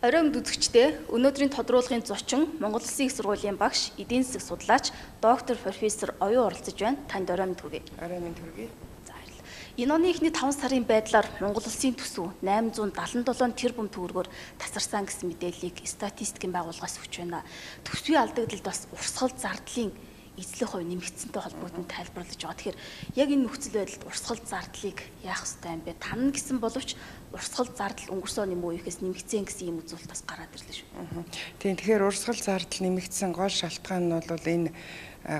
Оройн үзэгчдээ өнөөдрийн тодруулгын зочин Монгол Улсын их сургуулийн багш, эдийн засаг судлаач, доктор профессор Оюун оролцож байна. Танд орой минь хүргэе. Орой минь хүргэе. За, баярлалаа. Энэ оны эхний 5 сарын байдлаар Монгол Улсын төсөв 877 тэрбум төгрөгөөр тасарсан гэсэн мэдээллийг статистикийн байгууллагаас өгч байна. Төсвийн алдагдлалд бас урсгал зардлын эзлэх хувь нэмэгдсэнтэй холбогдсон тайлбарлаж байгаа. Тэгэхээр яг энэ нөхцөл байдалд урсгал зардлыг яах ёстой юм бэ? Танна гэсэн боловч урсгал зардал өнгөрсөн оны муу үеэс нэмэгдсэн гэсэн ийм үзүүлэлт бас гараад ирлээ шүү. Тийм, тэгэхээр урсгал зардал нэмэгдсэн гол шалтгаан нь бол энэ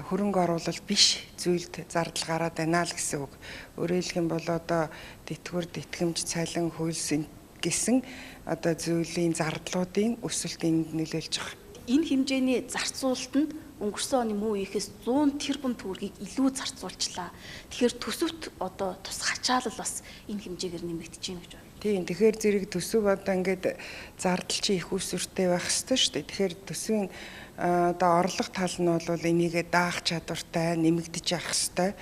хөрөнгө оруулалт биш зүйлд зардал гараад байна л гэсэн үг. Өөрөөр хэлэх юм бол одоо тэтгэвэр, тэтгэмж, цалин, хөлс гэсэн одоо зүйлийн зардлуудын өсөлт энд нөлөөлж байгаа. Энэ хэмжээний зарцуулалтанд өнгөрсөн оны муу үеэс 100 тэрбум төгрөгийг илүү зарцуулчлаа. Тэгэхээр төсөвт одоо тус хачаалал бас энэ хэмжээгээр нэмэгдэж байна гэж байна. Тийм, тэгэхээр зэрэг төсөв одоо ингээд зардал чи их усүртэй байх ёстой шүү дээ. Тэгэхээр төсвийн одоо орлого тал нь бол энийгээ даах чадвартай нэмэгдэж явах ёстой.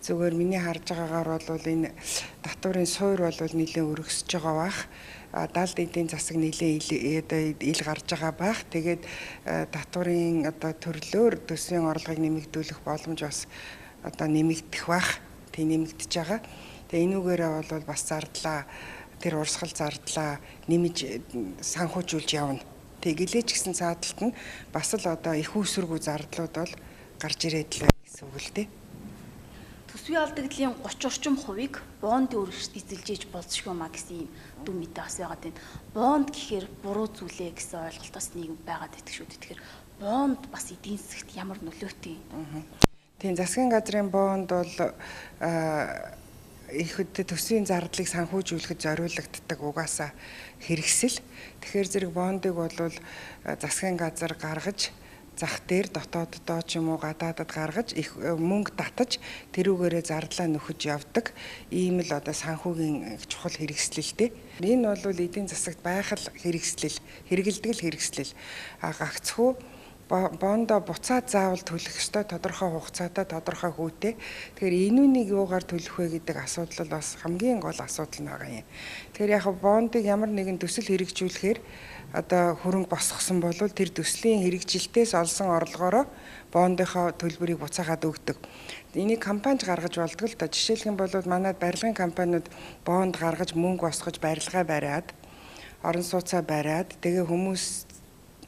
Зүгээр миний харж байгаагаар бол энэ татварын суур бол нэлээд өргөсөж байгаа бах. Далд эдийн засаг нэлээд ил гарч байгаа байх. Тэгээд татварын одоо төрлөөр төсвийн орлогыг нэмэгдүүлэх боломж бас одоо нэмэгдэх байх. Тэг нэмэгдэж байгаа. Тэгээ энүүгээрээ бол бас зардлаа, тэр урсгал зардлаа нэмж санхүүжүүлж явна. Тэг гэлээч гэсэн цаадалт нь бас л одоо их үүсвэргүй зардлууд бол гарч ирээд л байна гэсэн үг л дээ. Төсвийн алдагдлын 30 орчим хувийг бондын үргэлжлэлт эзэлж болзошгүй маа гэсэн ийм дүн мэдээ бас байгаад байна. Бонд гэхээр буруу зүйлээ гэсэн ойлголт бас нийгэм байгаад байдаг шүү дээ. Тэгэхээр бонд бас эдийн засагт ямар нөлөөтэй юм? Тийм, засгийн газрын бонд бол их төсвийн зардлыг санхүүжүүлэхэд зориулагддаг угаасаа хэрэгсэл. Тэгэхээр зэрэг бондыг бол засгийн газар гаргаж зах дээр дотооддоо ч юм уу гадаадад гаргаж их мөнгө татаж тэрүүгээрээ зардлаа нөхөж явдаг ийм л одоо санхүүгийн чухал хэрэгслэл дээ. Энэ бол эдийн засагт байх л хэрэгслэл, хэрэгэлдэг л хэрэгслэл. А гагцхүү бондо буцаад заавал төлөх ёстой тодорхой хугацаатай, тодорхой хүүтэй. Тэгэхээр энүүнийг юугаар төлөх вэ гэдэг асуудал бас хамгийн гол асуудал нь байгаа юм. Тэгэхээр яг бондыг ямар нэгэн төсөл хэрэгжүүлэхээр одоо хөрөнгө босгосон бол тэр төслийн хэрэгжилтээс олсон орлогоороо бондынхоо төлбөрийг буцаагаад өгдөг. Энийг компанич гаргаж болдог л да. Жишээлх юм бол манай барилгын компаниуд бонд гаргаж мөнгө босгож барилгаа бариад, орон сууцаа бариад, тэгээ хүмүүс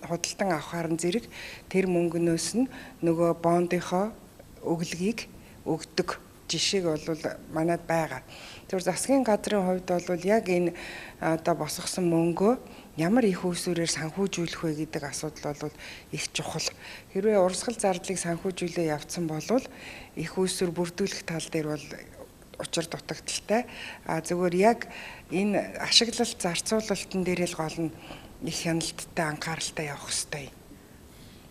худалдан авахаар нь зэрэг тэр мөнгөнөөс нь нөгөө бондынхоо өглөгийг өгдөг жишээг бол манад байгаа. Тэр засгийн газрын хувьд бол яг энэ одоо босгосон мөнгөө ямар их үүсвэрээр санхүүжүүлэх вэ гэдэг асуудал бол их чухал. Хэрвээ урсгал зардлыг санхүүжүүлээ явцсан бол их үүсвэр бүрдүүлэх тал дээр бол учир дутагдaltaй. А зүгээр яг энэ ашиглалт зарцуулалтан дээр л гол нь их хяналттай, анхааралтай явах ёстой.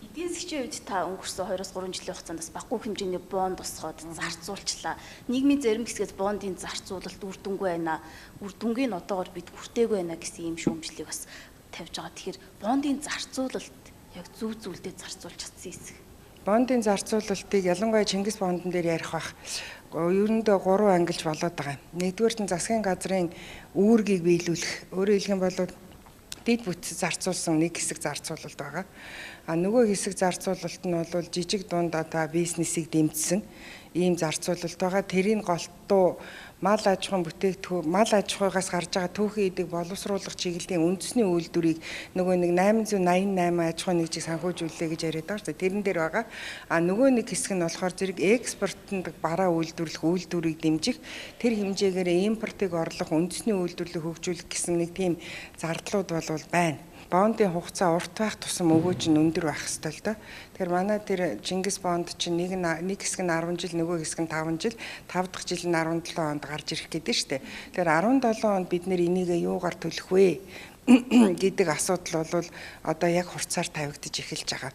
Эдийн засгийн хувьд та өнгөрсөн 2-3 жилийн хугацаанд бас баггүй хэмжээний бонд босгоод зарцуулчлаа. Нийгмийн зарим хэсгээс бондын зарцуулалт үр дүнгүй байна. Үр дүнгийн одоогор бид хүртээгүй байна гэсэн ийм шүүмжлэлийг бас тавьж байгаа. Тэгэхээр бондын зарцуулалт яг зөв зүйлдээ зарцуулж чадсан эсэх. Бондын зарцуулалтыг ялангуяа Чингис бондон дээр ярих бах. Ерөндөө 3 ангилж болоод байгаа юм. Нэгдүгээрт нь засгийн газрын үүргийг биелүүлэх. Өөрөөр хэлэх юм бол дэд бүтц зарцуулсан нэг хэсэг зарцуулалт байгаа. А нөгөө хэсэг зарцуулалт нь бол жижиг дунд одоо бизнесийг дэмжсэн ийм зарцуулалт байгаа. Тэрийг голтуу мал аж ахуйн бүтээгдэхүүн, мал аж ахуйгаас гарч байгаа түүхийн эдийг боловсруулах чиглэлийн үндэсний үйлдвэрийг нөгөө нэг 888 аж ахуйн нэгжийг санхүүжүүллээ гэж яриад байгаа шүү дээ. Тэрэн дээр байгаа. А нөгөө нэг хэсэг нь болохоор зэрэг экспортод бараа үйлдвэрлэх үйлдвэрийг дэмжих, тэр хэмжээгээр импортыг орлох, үндэсний үйлдвэрлэлийг хөгжүүлэх гэсэн нэг тийм зардлууд бол байна. Бондын хугацаа урт байх тусам өгөөж нь өндөр байх ёстой л доо. Тэгэхээр манай тэр Чингис бонд чинь нэг хэсэг нь 10 жил, нөгөө хэсэг нь 5 жил, 5 дахь жил нь 17 онд гарч ирэх гэдэг нь шүү дээ. Тэгэхээр 17 онд бид нэр энийгээ юугаар төлөх вэ гэдэг асуудал бол одоо яг хурцаар тавигдаж эхэлж байгаа.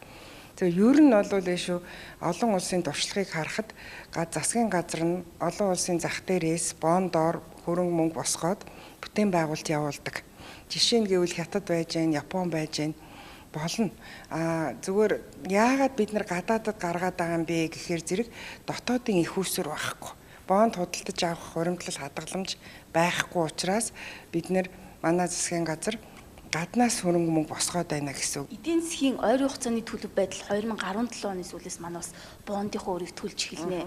Тэгэхээр ер нь бол шүү олон улсын туршлагыг харахад засгийн газар нь олон улсын зах дээрээс бондоор хөрөнгө мөнгө босгоод бүтээн байгуулалт явуулдаг. Жишээ нь гэвэл Хятад байж гэн, Япон байж гэн болно. А зүгээр яагаад бид нар гадаадад гаргаад байгаа юм бэ гэхээр зэрэг дотоодын их үүсвэр байхгүй. Бонд худалдаж авах хуримтлал хадгаламж байхгүй учраас бид нар манай засгийн газар Гаднаас хөрөнгө мөнгө босгоод байна гэсэн үг. Эдийн засгийн ойрын хугацааны төлөв байдал 2017 оны сүүлээс манай бас бондынхоо өрийг төлж эхэлнэ.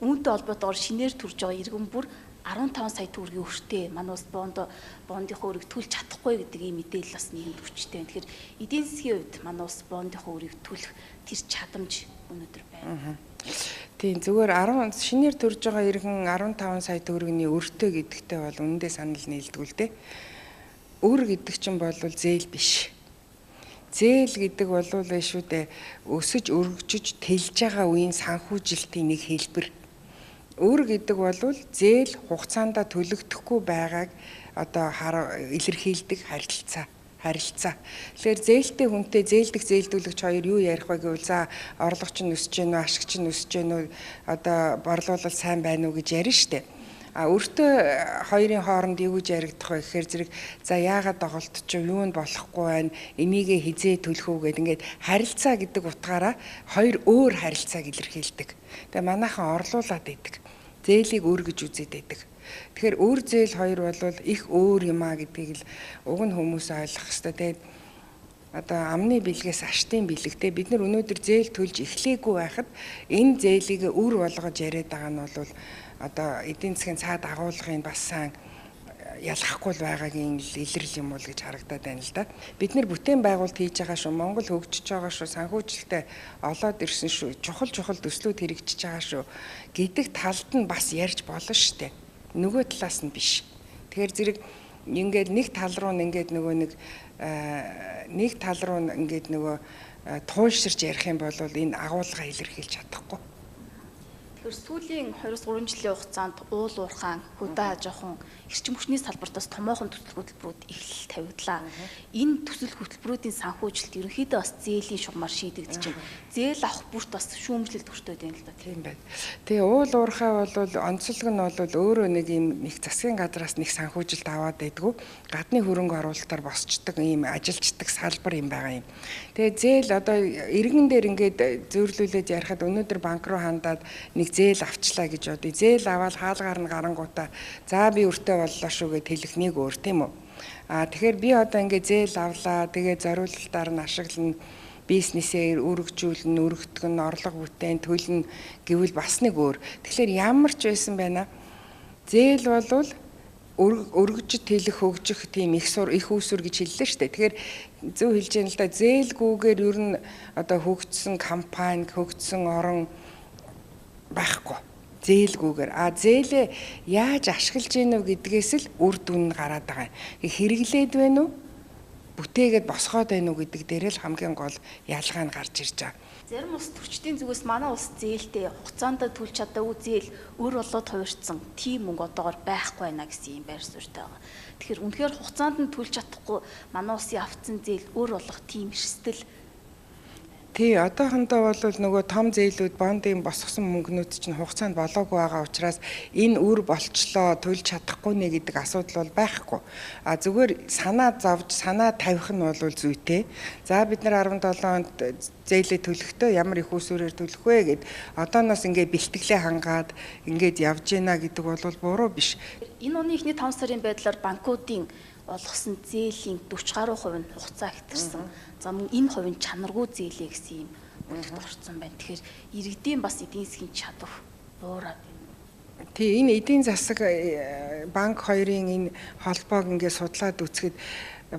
Үүнтэй холбоотойгоор шинээр төрж байгаа иргэн бүр 15 сая төгрөгийн өртөө манай улс бондынхоо өрийг төлж чадахгүй гэдэг ийм мэдээлэл бас нийгэмд хүчтэй байна. Тэгэхээр эдийн засгийн хувьд манай улс бондынхоо өрийг төлөх тэр чадамж өнөөдөр байна. Тийм, зүгээр 10 шинээр төрж байгаа иргэн 15 сая төгрөгийн өртөө гэдэгтэй бол үнэндээ санал нийлдэг л дээ. Өр гэдэг чинь бол зээл биш. Зээл гэдэг бол шүү дээ, өсөж өргөжж тэлж байгаа үеийн санхүүжилтийн нэг хэлбэр. Өр гэдэг бол зээл хугацаанд төлөгдөхгүй байгааг одоо илэрхийлдэг харилцаа. Тэгэхээр зээлтэй хүнтэй зээлдэх зээлдүүлэгч хоёр юу ярих вэ гэвэл за орлого чинь өсөж гэнэ үү, ашиг чинь өсөж гэнэ үү, одоо борлуулалт сайн байна уу гэж ярина штэ. А өртөө хоёрын хооронд юу гэж яригдах вэ гэхээр зэрэг за яагаад доголдчих, юу нь болохгүй байна, энийгээ хизээ төлөх үү гэд ингээд харилцаа гэдэг утгаараа хоёр өөр харилцааг илэрхийлдэг. Тэгээ манайхан орлуулад идэг. Зээлийг өөр гэж үзээд идэг. Тэгэхээр өөр зээл хоёр бол их өөр юм а гэдгийг л уг нь хүмүүс ойлгох ёстой. Тэгээд одоо амны бэлгээс аштын бэлэг те бид нар өнөөдөр зээл төлж эхлээгүй байхад энэ зээлийг үр болгож яриад байгаа нь бол одоо эдийн засгийн цаад агуулгын бас сайн ялгахгүй л байгаагийн илрэл юм бол гэж харагдаад байна л да. Бид нэр бүтээн байгуулалт хийж байгаа шүү, Монгол хөгжиж байгаа шүү, санхүүжилтээ олоод ирсэн шүү, чухал төслүүд хэрэгжиж байгаа шүү гэдэг талд нь бас ярьж болно шүү дээ. Нөгөө талаас нь биш. Тэгэхээр зэрэг ингээд нэг тал руу ингээд нөгөө нэг тал руу ингээд нөгөө туйлширч ярих юм бол энэ агуулга илэрхийлж чадахгүй. Тэгэхээр сүүлийн 2-3 жилийн хугацаанд уул уурхаан, хөдөө аж ахуйн, эрчим хүчний салбарт бас томоохон төсөл хөтөлбөрүүд эхлэл тавигдлаа. Энэ төсөл хөтөлбөрүүдийн санхүүжилт ерөнхийдөө бас зээлийн шугамар шийдэгдэж байна. Зээл авах бүрт бас шүүмжлэлт өртөөд байна л да. Тийм байна. Тэгээ уул уурхай бол онцлог нь бол өөрөө нэг юм их засгийн газраас нэг санхүүжилт аваад байдгүй. Гадны хөрөнгө оруулалтаар босчдөг ийм ажилчдаг салбар юм байгаа юм. Тэгээ зээл одоо иргэн дээр ингээд зөөрлүүлээд ярихад өнөөдөр банк руу хандаад нэг зээл авчлаа гэж бодъё. Зээл аваад хаалгаар нь гарангуудаа за би өртөө боллоо шүү гэд хэлэх нэг өөр тийм үү. А тэгэхээр би одоо ингээд зээл авлаа. Тэгээ зориулалтаар нь ашиглана, бизнесээ өргөжүүлнэ, өргөтгөн, орлого бүтээн, төлнө гэвэл бас нэг өөр. Тэгэхээр ямар ч байсан байна. Зээл болвол өргөж тэлэх хөгжих тийм их сур их үүсвэр гэж хэллээ шүү дээ. Тэгэхээр зөв хэлж яана л да. Зээлгүйгээр ер нь одоо хөгжсөн компани, хөгжсөн орон байхгүй. Зээлгүйгээр. А зээлээ яаж ашиглаж гинэ вэ гэдгээс л үр дүн нь гараад байгаа юм. Хэрэглээд байна уу? Бүтээгээд босгоод байна уу гэдэг дээр л хамгийн гол ялгаа нь гарч ирж байгаа. Зарим улс төрчдийн зүгээс манай улс зээлтэй хугацаанд төлж чадаагүй зээл өр болоод хувирцсан тийм мөнгө одоогор байхгүй байна гэсэн юм байр суурьтай байгаа. Тэгэхээр үнэхээр хугацаанд нь төлж чадахгүй манай улсын авцсан зээл өр болох тийм эрсдэл. Тий, одоохондоо бол нөгөө том зээлүүд бондын босгосон мөнгнүүд чинь хугацаанд болоогүй байгаа учраас энэ үр болчлоо төлж чадахгүй нэ гэдэг асуудал бол байхгүй. А зүгээр санаа зовж, санаа тавих нь бол зүйтэй. За бид нар 17 онд зээлээ төлөхдөө ямар их усүрээр төлөх вэ гэд одооноос ингээ бэлтгэлээ хангаад ингээд явж гинэ гэдэг бол буруу биш. Энэ оны эхний 5 сарын байдлаар банкуудын олгосон зээлийн 40 гаруй хувь нь хугацаа хэтэрсэн. За мөн энэ хувь нь чанаргүй зээлээ гэсэн юм бүлэгт орсон байна. Тэгэхээр иргэдийн бас эдийн засгийн чадвар буураад байна. Тий, энэ эдийн засаг банк хоёрын энэ холбоог ингээд судлаад үзэхэд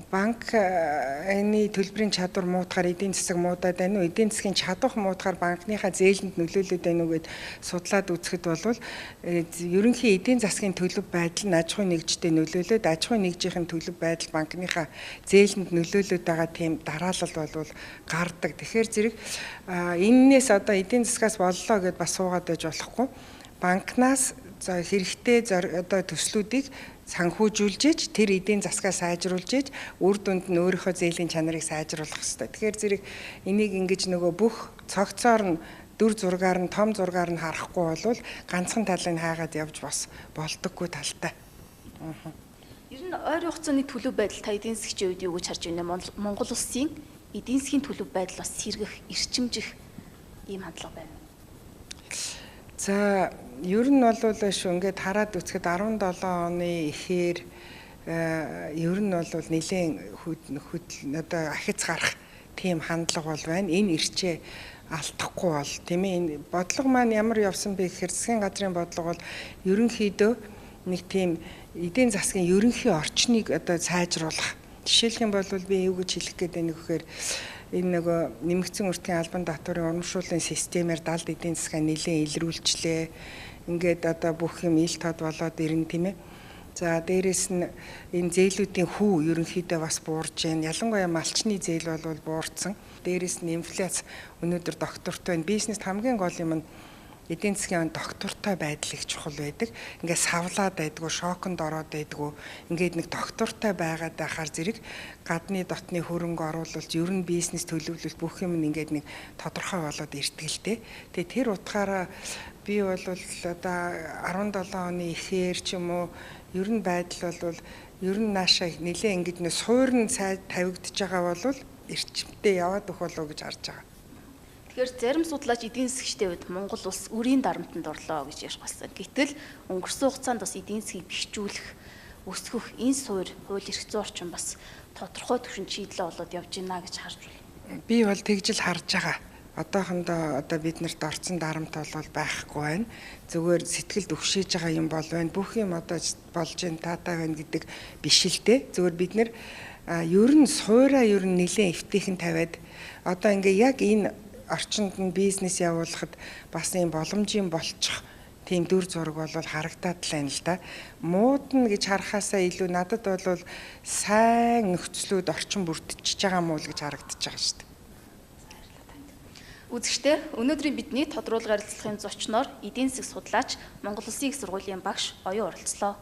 банкны төлбөрийн чадвар муутгаар эдийн засаг муудаад байна уу, эдийн засгийн чадвар муутгаар банкныхаа зээлэнд нөлөөлөд байна уу гэд судлаад үзэхэд бол ерөнхий эдийн засгийн төлөв байдал нь аж ахуйн нэгжтэй нөлөөлөд, аж ахуйн нэгжийн төлөв байдал банкныхаа зээлэнд нөлөөлөд байгаа тийм дараалал бол гардаг. Тэгэхээр зэрэг энэнээс одоо эдийн засгаас боллоо гэд бас суугаад байж болохгүй. Банкнаас хэрэгтэй одоо төслүүдийг санхүүжүүлж, тэр эдийн засгаа сайжруулж, үр дүнд нь өөрийнхөө зээлийн чанарыг сайжруулах хэрэгтэй. Тэгэхээр зэрэг энийг ингэж нөгөө бүх цогцоор нь дүр зургаар нь том зургаар нь харахгүй болвол ганцхан талыг хайгаад явж бас болдоггүй талтай. Ер нь ойрын хугацааны төлөв байдал та эдийн засгийн үед юу гэж харж байна? Монгол улсын эдийн засгийн төлөв байдал бас сэргэх, эрчимжих ийм хандлага байна. За ер нь бол шүү ингээд хараад үзэхэд 17 оны ихээр Ер нь бол нэлээд хөдөл одоо ахиц гарах тийм хандлага бол байна. Энэ ирчээ алдахгүй бол, тийм ээ, энэ бодлого маань ямар явсан бэ гэхээр засгийн газрын бодлого бол ерөнхийдөө нэг тийм эдийн засгийн ерөнхий орчныг одоо сайжруулах. Жишээлх юм бол би юу гэж хэлэх гээд байна гэхээр энэ нөгөө нэмэгдсэн үртгийн албан даатгаврын урамшууллын системээр далд эдийн засгаа нэлээд илрүүлчлээ. Ингээд одоо бүх юм ил тод болоод ирнэ, тийм ээ. За, дээрэс нь энэ зээлүүдийн хүү ерөнхийдөө бас буурж байна. Ялангуяа малчны зээл бол буурсан. Дээрэс нь инфляц өнөөдөр доктортой байна. Бизнест хамгийн гол юм нь эдийн засгийн доктортой байдал их чухал байдаг. Ингээд савлаад байдгүй, шоконд ороод байдгүй. Ингээд нэг доктортой байгаад байхаар зэрэг гадны дотны хөрөнгө оруулалт, ер нь бизнес төлөвлөлт бүх юм нь ингээд нэг тодорхой болоод ирдэг л дээ. Тэгээ тэр утгаараа би бол одоо 17 оны ихээр ч юм уу ер нь байдал бол ер нь наашаа нэлээ ингэж нэ суурь нь сайн тавигдж байгаа бол эрчимтэй яваад өгөх болов гэж харж байгаа. Тэгэхээр зарим судлаач эдийн засгчдын хувьд Монгол улс үрийн дарамтанд орлоо гэж ярих болсон. Гэтэл өнгөрсөн хугацаанд бас эдийн засгийг бэхжүүлэх, өсгөх энэ суурь, хууль эрх зүйн орчин бас тодорхой түвшинд шийдлээ болоод явж байна гэж харж байна. Би бол тэгж л харж байгаа. Одоохондоо одоо бид нарт орцсон дарамт бол байхгүй байна. Зүгээр сэтгэлд өгшээж байгаа юм бол байна. Бүх юм одоо болж байна, таатай байна гэдэг биш л дээ. Зүгээр бид нэр ер нь сууриа ер нь нэлээд эвтэйхэн тавиад одоо ингээ яг энэ орчинд нь бизнес явуулахад бас ийм боломжийн болчих тийм дүр зураг бол харагдаад л байна л да. Муудна гэж харахаасаа илүү надад бол сайн нөхцлүүд орчин бүрдчихэж байгаа мó л гэж харагдаж байгаа шүү дээ. Үзэгчдээ, өнөөдрийн бидний тодруулга ярилцлагын зочноор эдийн засаг судлаач, Монгол Улсын их сургуулийн багш Оюун оролцлоо.